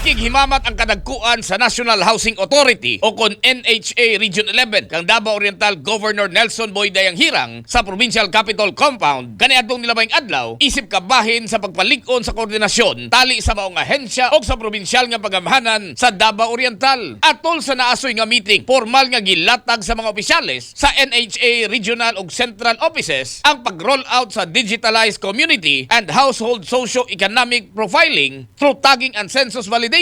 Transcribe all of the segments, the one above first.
Nakighimamat ang kadagkuan sa National Housing Authority o kon NHA Region 11 kang Davao Oriental Governor Nelson Boy Dayanghirang sa Provincial Capitol Compound kaniadtong nilabayng adlaw, isip kabahin sa pagpalig-on sa koordinasyon tali sa maong ahensya o sa probinsyal nga pagamhanan sa Davao Oriental. Atol sa naasoy nga meeting, formal nga gilatag sa mga opisyales sa NHA Regional ug Central Offices ang pag-roll out sa digitalized community and household socio-economic profiling through tagging and census validation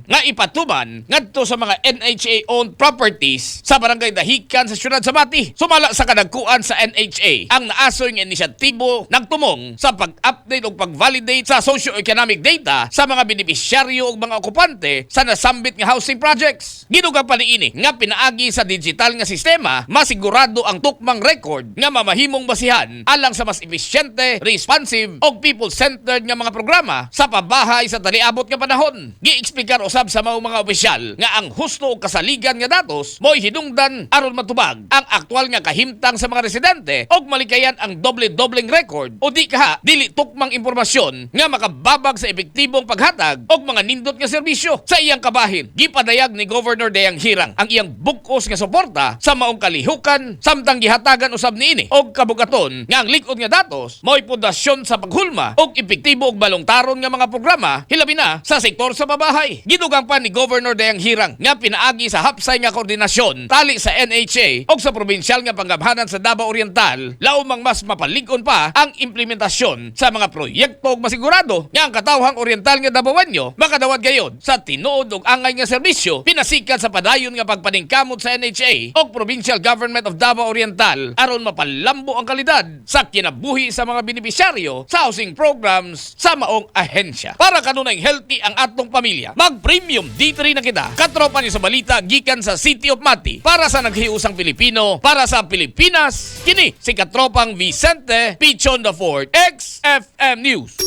nga ipatuman ngadto sa mga NHA-owned properties sa Barangay Dahican sa siyudad sa Mati. Sumala sa kadagkuan sa NHA, ang naasoy nga inisyatibo nagtumong sa pag-update ug pag-validate sa socio-economic data sa mga benepisyaryo ug mga okupante sa nasambit nga housing projects. Gidugang pa niini nga pinaagi sa digital nga sistema, masigurado ang tukmang record nga mamahimong basihan alang sa mas efisyente, responsive ug people-centered nga mga programa sa pabahay sa taliabot nga panahon. Gieksplikar usab sa maong mga opisyal nga ang husto ug kasaligan nga datos mo'y hinungdan aron matubag ang aktwal nga kahimtang sa mga residente ug malikayan ang doble-dobleng record o di kaha dili tukmang impormasyon nga makababag sa epektibong paghatag og mga nindot nga serbisyo. Sa iyang kabahin, gipadayag ni Governor Dayanghirang ang iyang bug-os nga suporta sa maong kalihukan, samtang gihatagan usab niini og kabugaton nga ang lig-on nga datos mao'y pundasyon sa paghulma og epektibo ug malungtaron nga mga programa, hilabi na sa sektor sa pabahay. Gidugang pa ni Governor Dayanghirang nga pinaagi sa hapsay nga koordinasyon tali sa NHA og sa probinsyal nga panggamhanan sa Davao Oriental, laumang mas mapalig-on pa ang implementasyon sa mga proyekto ug masigurado nga ang katawhang oriental nga Dabawenyo makadawat gayod sa tinuod ug angay nga serbisyo, pinasikat sa padayon nga pagpaningkamot sa NHA ug Provincial Government of Davao Oriental aron mapalambo ang kalidad sa kinabuhi sa mga benepisyaryo sa housing programs sa maong ahensya. Para kanunay healthy ang atong pamilya, mag-Premium D3 na kita. Katropa niyo sa balita gikan sa City of Mati. Para sa naghiusang Pilipino, para sa Pilipinas, kini si Katropang Vicente Pichon the Fourth, XFM News.